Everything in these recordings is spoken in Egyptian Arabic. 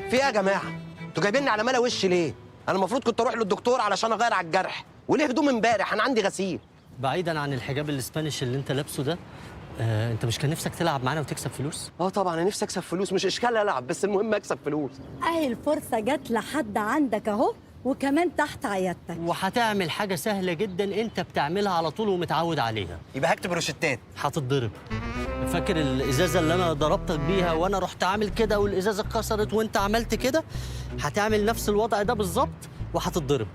في ايه يا جماعة؟ انتوا جايبيني على ملا وش ليه؟ انا المفروض كنت اروح للدكتور علشان اغير على الجرح، وليه هدوم امبارح؟ انا عندي غسيل. بعيدا عن الحجاب ال Spanish اللي انت لابسه ده، انت مش كان نفسك تلعب معانا وتكسب فلوس؟ اه طبعا انا نفسي اكسب فلوس، مش اشكال العب، بس المهم اكسب فلوس. اهي الفرصة جت لحد عندك اهو، وكمان تحت عيادتك. وهتعمل حاجة سهلة جدا انت بتعملها على طول ومتعود عليها. يبقى هكتب روشتات. هتتضرب. فاكر الازازه اللي انا ضربتك بيها وانا رحت عامل كده والازازه اتكسرت وانت عملت كده؟ هتعمل نفس الوضع ده بالظبط وهتتضرب.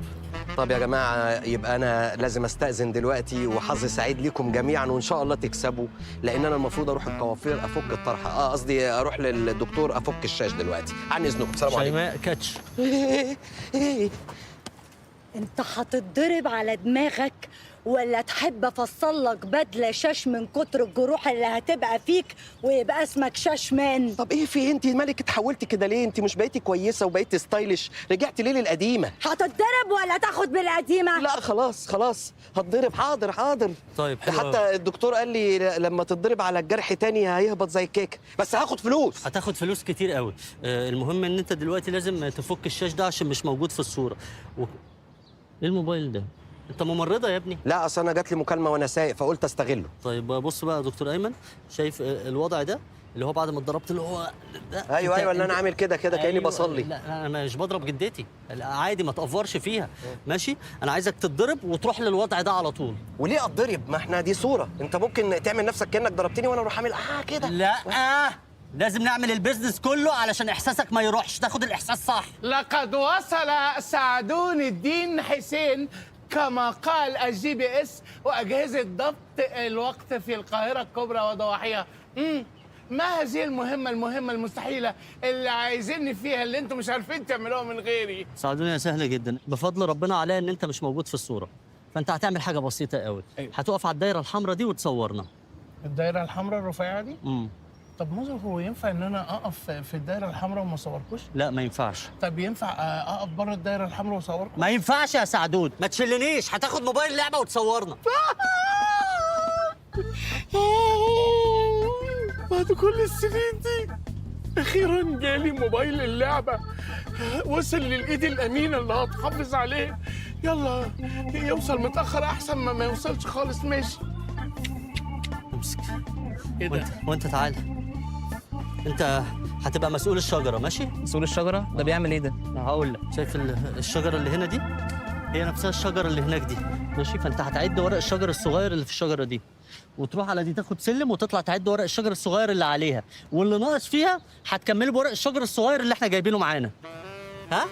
طب يا جماعة، يبقى انا لازم استاذن دلوقتي، وحظ سعيد ليكم جميعا وان شاء الله تكسبوا، لان انا المفروض اروح القوافير افك الطرحة، قصدي اروح للدكتور افك الشاش دلوقتي. عن اذنكم، السلام عليكم. شيماء كاتش. إيه؟ انت هتتضرب على دماغك ولا تحب افصل لك بدله شاش من كتر الجروح اللي هتبقى فيك ويبقى اسمك شاش مان؟ طب ايه في انت مالك اتحولتي كده ليه؟ انت مش بقيتي كويسة وبقيتي stylish، رجعتي ليه للقديمه؟ هتتضرب ولا تاخد بالقديمه؟ لا خلاص خلاص هتضرب، حاضر حاضر. طيب حلو. حتى الدكتور قال لي لما تتضرب على الجرح تاني هيهبط زي الكيك، بس هاخد فلوس. هتاخد فلوس كتير قوي. المهم ان انت دلوقتي لازم تفك الشاش ده عشان مش موجود في الصورة. ايه الموبايل ده؟ انت ممرضة يا ابني؟ لا اصل انا جات لي مكالمة وانا سايق فقلت استغله. طيب بص بقى يا دكتور ايمن، شايف الوضع ده اللي هو بعد ما اتضربت اللي هو ده؟ ايوه ايوه، اللي انا عامل كده كده كاني أيوة. بصلي. لا انا مش بضرب جدتي، عادي ما تقفرش فيها. ماشي، انا عايزك تتضرب وتروح للوضع ده على طول. وليه اتضرب؟ ما احنا دي صوره، انت ممكن تعمل نفسك كانك ضربتني وانا اروح اعمل كده. لا لازم نعمل ال business كله علشان احساسك ما يروحش، تاخد الاحساس صح. لقد وصل سعدون الدين حسين كما قال ال GPS واجهزة ضبط الوقت في القاهرة الكبرى وضواحيها. ما هذه المهمة المستحيلة اللي عايزيني فيها، اللي انتم مش عارفين تعملوها من غيري؟ ساعدوني، يا سهلة جدا بفضل ربنا عليا ان انت مش موجود في الصورة، فانت هتعمل حاجة بسيطة قوي. أيوة. هتقف على الدايرة الحمراء دي وتصورنا. الدايرة الحمراء الرفيعة دي؟ طب مازو، هو ينفع ان انا اقف في الدايرة الحمراء وما اصوركوش؟ لا ما ينفعش. طب ينفع اقف بره الدايرة الحمراء واصوركم؟ ما ينفعش يا سعدود، ما تشلنيش، هتاخد موبايل لعبه وتصورنا. بعد كل السنين دي اخيرا جالي موبايل اللعبة، وصل للايد الامينة اللي هتحافظ عليه. يلا يوصل متاخر احسن ما يوصلش خالص. ماشي. امسك. ايه ده؟ وانت تعالى، انت هتبقى مسؤول الشجرة. ماشي؟ مسؤول الشجرة ده بيعمل ايه ده؟ هقول لك. شايف الشجرة اللي هنا دي؟ هي نفسها الشجرة اللي هناك دي. ماشي؟ فانت هتعد ورق الشجر الصغير اللي في الشجرة دي، وتروح على دي تاخد سلم وتطلع تعد ورق الشجر الصغير اللي عليها، واللي ناقص فيها هتكمله بورق الشجر الصغير اللي احنا جايبينه معانا. ها؟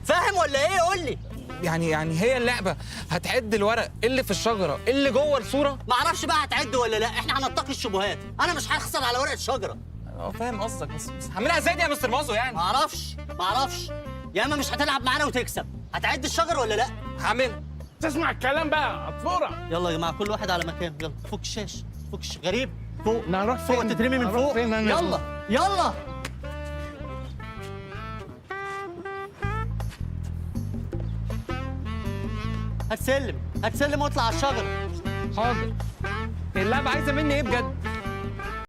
فاهم ولا ايه؟ قول لي. يعني هي اللعبة هتعد الورق اللي في الشجرة اللي جوه الصورة؟ ما اعرفش بقى هتعد ولا لا، احنا هنتقي الشبهات، انا مش هخسر على ورقة شجرة. فاهم قصدك، بس هعملها ازاي دي يا مستر مازو يعني؟ ما اعرفش. يا اما مش هتلعب معانا وتكسب، هتعد الشجر ولا لا؟ هعملها. تسمع الكلام بقى عصفوره. يلا يا جماعة كل واحد على مكانه، يلا فك الشاش، فك الشاش. غريب فوق. نروح فين؟ فوق تترمي من فوق. فين أنا؟ يلا يلا. هتسلم هتسلم واطلع على الشجرة. حاضر. اللعبة عايزه مني ايه بجد؟